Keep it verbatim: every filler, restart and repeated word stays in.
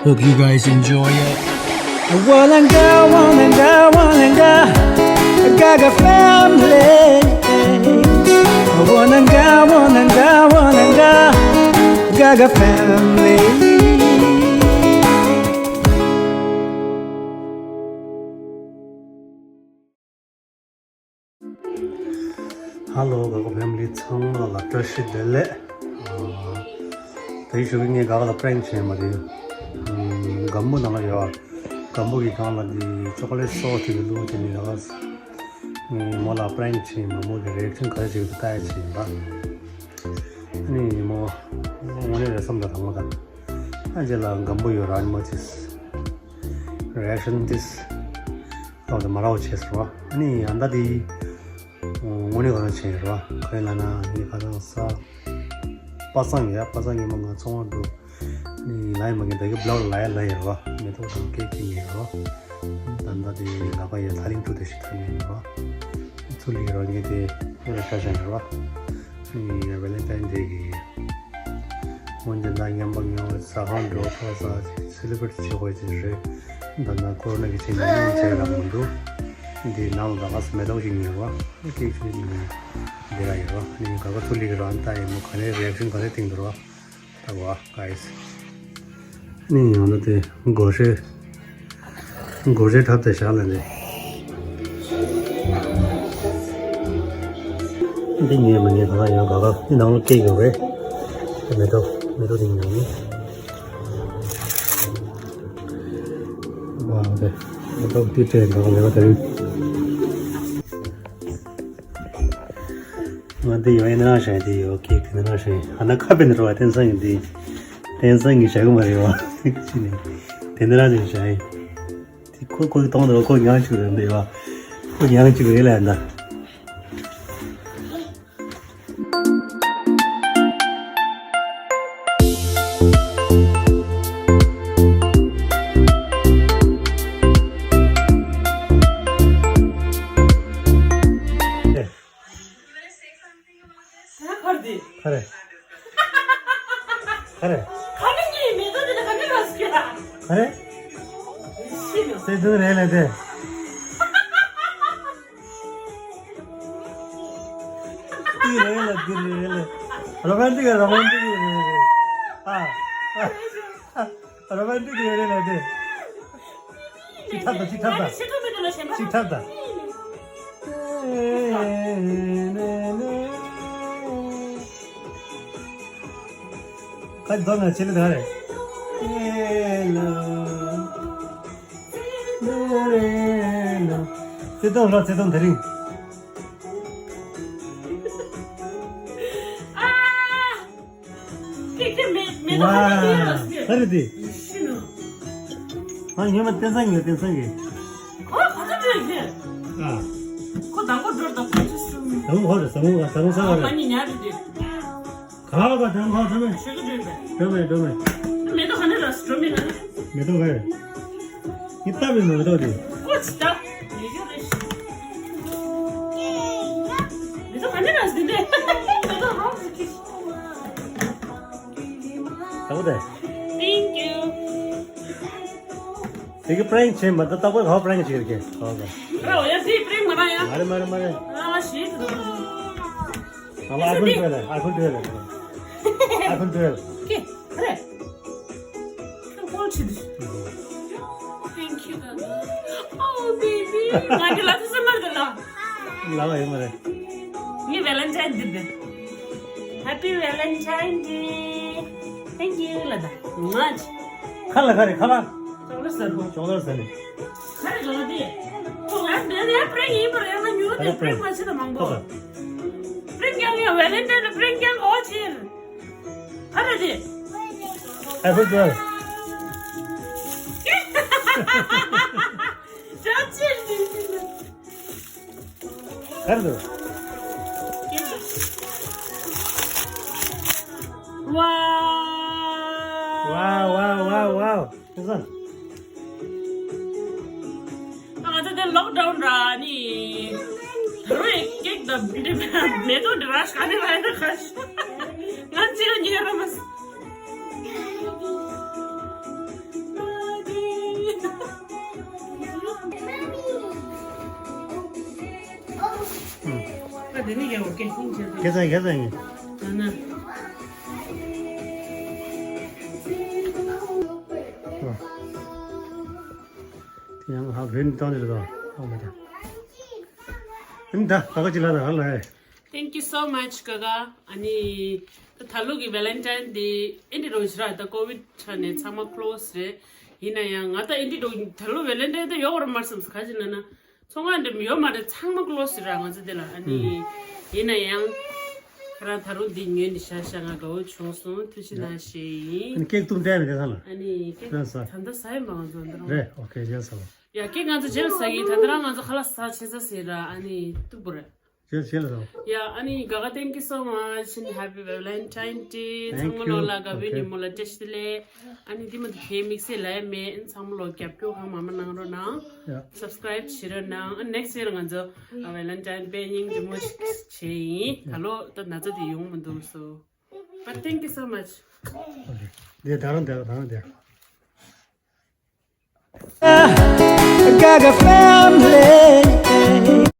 Hope you guys enjoy it. Walanga, walanga, walanga, Gaga family. Walanga, walanga, walanga, Gaga family. Hello Gaga family ཚང་མ་ལ་བཀྲ་ཤིས་བདེ་ལེགས། ཨ། དེ་ཞུ་གི་ངས་Gaga ལ་prank བྱས་མ་རེད། ཨམ། སྒམ་པོ་ནང་ལ་ཡོད། སྒམ་པོ་གི་སྒང་ལ་འདི་chocolate sauce དེ་བླུགས་བྱས་ནས་Gaga ངས་མོ་ལ་prank བྱས་མ་མོ་གི་reaction ག་རེ་བྱེད་ཀྱི་འདུག་ལྟ་ཡ་བྱས་ཡིན་པ། ཨ་ནི་མོ་དངོས་གནས་རེད་བསམ་དང་དང་མོ་དང་། ཨ་རྗེས་ལ་སྒམ་པོ་ཡོད་ར་ཨ་ནི་མོ་ཅིས་reaction this ལོག་དེ་མ་རག་བྱས་སོང་བ། ཨ་ནི་ཨ་མདའ་དེ་དངོས་གནས་ག་རང་བྱས་ཡོད་ར། ག་རེ་ལབ་ན་ངས་ཁ་སང་ས་པ་སངས་ཡ་པ་སངས་ཉི་མ་ང་ཚོང་བར་འགྲོ། ཨ་ནི་ལ་ཡི་མ་ངས་ད་གི་བློག་ལ་ཡ་ལ་ཡོད་ར། མེ་ཏོག་དང་ཀེག་ཅིག་ཉོས་ཡོད་ར། ད་ལྟ་དེ་ལག་པ་ཡ་ཐ་ལིང་ཏུ་དེ་ཞིག་ཐོན་ཡོད་ར། ཚུར་ལི་ར་ངས་དེ་ཡོད་ལ་ཤ་ཤ་ཡོད་ར། ཨ་ནི་Valentine Day གི་སྔོན་ཆད་ད་མཉམ་པ་མཉམ་པ་ཟ་ཁང་འགྲོ་ཐོག་ས་ཅིག་celebrate བྱེད་དགོས་ཅིག་རེད། ད་ན་ཀོ་རོ་ན་གི་ཆེད་ནས་མཉམ་བྱས་རག་མི་འདུག་འདི་ནང་ལ་ད་ག་སེ་མེ་ཏོག་ཅིག་ཉོས་པ། ཀེག་ཅིག་ཉོས། འདི་ར་ཡོད་པ། ཨ་ནི་ག་ག་ཚུར་ལི་གི་རང་ལྟ་ཡིན་མོ་ག་ནས་reaction ག་ནས་བཏིང་འདུག་པ། ད་ག་guys། ནི་ཡང་ན་དེ་སྒོར་གཞས། སྒོར་གཞས་འཁྲབ་དེ་བཞག་ལ་ནི། འདི་ངས་མ་ངས་གང་ཡང་ག་ག་འདི་ནང་ལ་སྐད་ཡོད་རེད། མེ་ཏོག་མེ་ཏོག་འདི་ཉོ་ནི། ཝའོ་དེ་མེ་ཏོག་འདི་སྤྲད་འདུག་ལས་ཀ་དེ་རིང་། ང་འདི་ཡོད་ཡིན་ན་ཤ་འདི་ཡོད་ཀི་དེ་ན་ཤ་ཨ་ན་ཁ་པེ་ནི་རོ་བ་ཏེན་སང་ཡིན་འདི། ཏེན་སང་གི་ཞག་མ་རེད་བ། ཅི་ནས་དེ་འདྲ་ནས་བྱ་ཡིན། དེ་ཁོ་ཁོ་གི་གཏོང་འདུག་ཁོ་ཉང་ཆུ་རེད་འདི་བ། ཁོ་ཉང་ཆུ་རེད་ལ་འདའ། ད་ག་རེ་དེ། ག་རེ། ག་རེ། ག་རེ་ངའི་མེ་ཏོག་དེ་ལ་ག་ནས་རག་སོང་ཡ། ག་རེ། ཤི་ནོ། སེ་དུང་རེད་ལ་དེ། ཏི་རེད་ལ་ཏི་རེད་ལ། རོ་མན་ཊིག་རོ་མན་ཊིག་རེད་རེད། ཨ། ཨ། རོ་མན་ཊིག་ཡོད་རེད་ལ་དེ། ཅིག་ཐབས་དང་ཅིག་ཐབས་དང་། ཅིག་ཐབས་དང་། ཁ་རྡོ་ན་ཆེ་ལེ་དང་རེད། ཨེ་ལ། ལ་རེ་ལ། བརྩེ་དུང་ལོ་བརྩེ་དུང་དེ་རིང་། ཀེ་ཀེ་མེ་མེ་ཏོག་ཧ་ཀེ་ཀེ་ར་སྐད། ཧ་རེ་དེ། ཤི་ནོ། ཨ་ཉི་མ་བསྟན་སང་གི་བསྟན་སང་གི། ཨོ་ཁ་ཚ་དྲོད་ཀེ། ཨ། ཁོ་དང་པོ་འགྲོ་དང་པོ་ཅི་སུ། དང་པོ་ཧོ་རེ་དང་པོ་དང་པོ་ས་ཨ་རེ། ཁ་ཉི་ཉ་རེ་དེ། ག་བ་དང་པོ་འགྲོ་མེད། ཤི་གི་དྲོད་པས། འགྲོ་མེད་འགྲོ་མེད། མེ་ཏོག་ཧ་ནི་ར་སུ་འགྲོ་མེད་ན། མེ་ཏོག་ག་རེ། ངས་བཏབ་པའི་མེ་ཏོག་དེ། ཨོ་ཙི་ད། ཡི་གེ་རེ་ཤི། མེ་ཏོག་ཧ་ནི་ར་སུ་དེ། མེ་ཏོག་རོ་སུ་ཀི། ད་བུ་དེ། Thank you. དེ་གི་prank བྱེད་མ་ད་ལྟ་བུ་ཧོ་prank བྱེད་ཀྱི་ཧོ་ག་ར་འོ་ཡ་དེ་prank མ་ར་ཡ། མ་རེད་མ་རེད་མ་རེད། ང་ལ་ཤེས་ཀྱི་འདུག་ང་ལ་iPhone twelve iPhone twelve iPhone twelve. ཀེ་རེད། ཁྱོད་ཀོལ་བྱེད་དུ། Thank you. Oh baby. ང་གི་ལ་དུ་སེམས་མར་གི་ལ། ལ་བ་ཡོད་མ་རེད། ངའི་Valentine འདི་འདི། Happy Valentine Day. Thank you ལ་ད། ང་ཅི། ཁ་ལ་ཁ་རེ་ཁ་ལ། ཅོག་ལེ་ཟེར་གོ། ཅོག་ལེ་ཟེར་ནས། ཁ་རེ་ཅོག་ལེ་དེ། ཁོ་ང་འདི་ནས་prank ཡིན་པར་ཡང་ན་ཉུ་དེ་prank མ་བྱེད་ད་མང་པོ། Prank ཀྱང་ཡང་Valentine ལ་prank ཀྱང་གོ་ཕྱིར། ཨ་ར་དེ། Happy twelve. ཅག་ཅེ། གར་དུ། ཝའོ། ཝའོ་ཝའོ་ཝའོ་ཝའོ། ཨ་ང་ཚོ་དེ་lockdown ར་ནི། རོའི་ཀེག་དང་མེ་ཏོག་འདི་ར་ཤ་ནི་ལ་ཡ་ཁ་ཤ། ང་ཚོ་ཉེ་ར་མ་སི། འདི་ནི་ཡག་པོ་སྐད་ཤིང་ཆེ་དེ། ཁེ་ཚང་ཁེ་ཚང་ཡིན། ན་ན། དེ་ཡང་ཧ་བོད་ནས་བཏང་ནས་རེད་དོ། ཨ་མ་ད། ཨ་ནི་ད་ཧ་ག་ཅི་ལ་ད་ཧ་ལ་ཧེ། Thank you so much ཀ་ཀ། ཨ་ནི་ད་ད་ལོ་གི་Valentine Day ཨེ་འདྲ་རོ་ཞིག་ར། ད་ཀོ་བིད་ཆ་ནས་ཚང་མ་ཀློ་སི་རེད། ཡིན་ན་ཡང་ང་ད་ཨེ་འདྲ་རོ་ད་ལོ་Valentine Day ཡོད་ར་མ་བསམ་སོང་། ག་ཅི་ན་ན་ཚོང་ཁང་འདྲ་ཡོད་མ་རེད། ཚང་མ་ཀློ་སི་ར། ང་ཚོ་དེ་ལ་ཨ་ནི་ཡིན་ན་ཡང་ཁྱེད་རང་ད་རུང་འདི་ཉོས་ནས་བཞག་བཞག་ང་དགའ་བོ་བྱུང་སོང་། ཐུགས་རྗེ་གནང་ཞུ་ཡིན། ཨ་ནི་ཀེག་བཏུང་བསྡད་མི་དེ་ཚང་ལ། ཨ་ནི་ཀེག་ད་ལྟ་ཟ་ཡིན་པ་ང་ཚོ་འདི་རང་རེད། ཨོ་ཁེ་རེད་ཟ་བ། ཡ་ཀེག་ང་ཚོ་རྗེས་ལ་ཟ་གི། ད་ལྟ་རང་ང་ཚོ་ཁ་ལག་ཟ་བྱེད་ས་ཟེར་ར། ཨ་ནི་སྟུག་པོ་རེད། རྗེས་རྗེས་ལ་ཟ་བ། ཡ་ཨ་ནི་ག་ག thank you so much and happy Valentine Day. ཚང་མ་ལོ་ལ་དགའ་བའི་ཉིན་མོ་ལ་བཀྲ་ཤིས་བདེ་ལེགས། ཨ་ནི་འདི་མ་གཏོགས་ཁྱེད་དམིགས་བསལ་ལ་ཡ་མེད། ཨ་ནི་ཚང་མ་ལོ་རྒྱབ་སྐྱོར་གང་མང་མང་གནང་རོགས་གནང་། ཡ་subscribe བྱེད་རོགས་གནང་། ཨ་next year ང་ཚོ་Valentine དཔེ་སྙིང་རྗེ་མོ་ཞིག་བྱེད་ཡིན། ད་ལོ་ད་ན་ཚ་དེ་ཡོང་མི་འདུག་སོ། But thank you so much. ཨོ་ཁེ། དེ་ད་རང་དེ་ད་རང་དེ། Gaga family.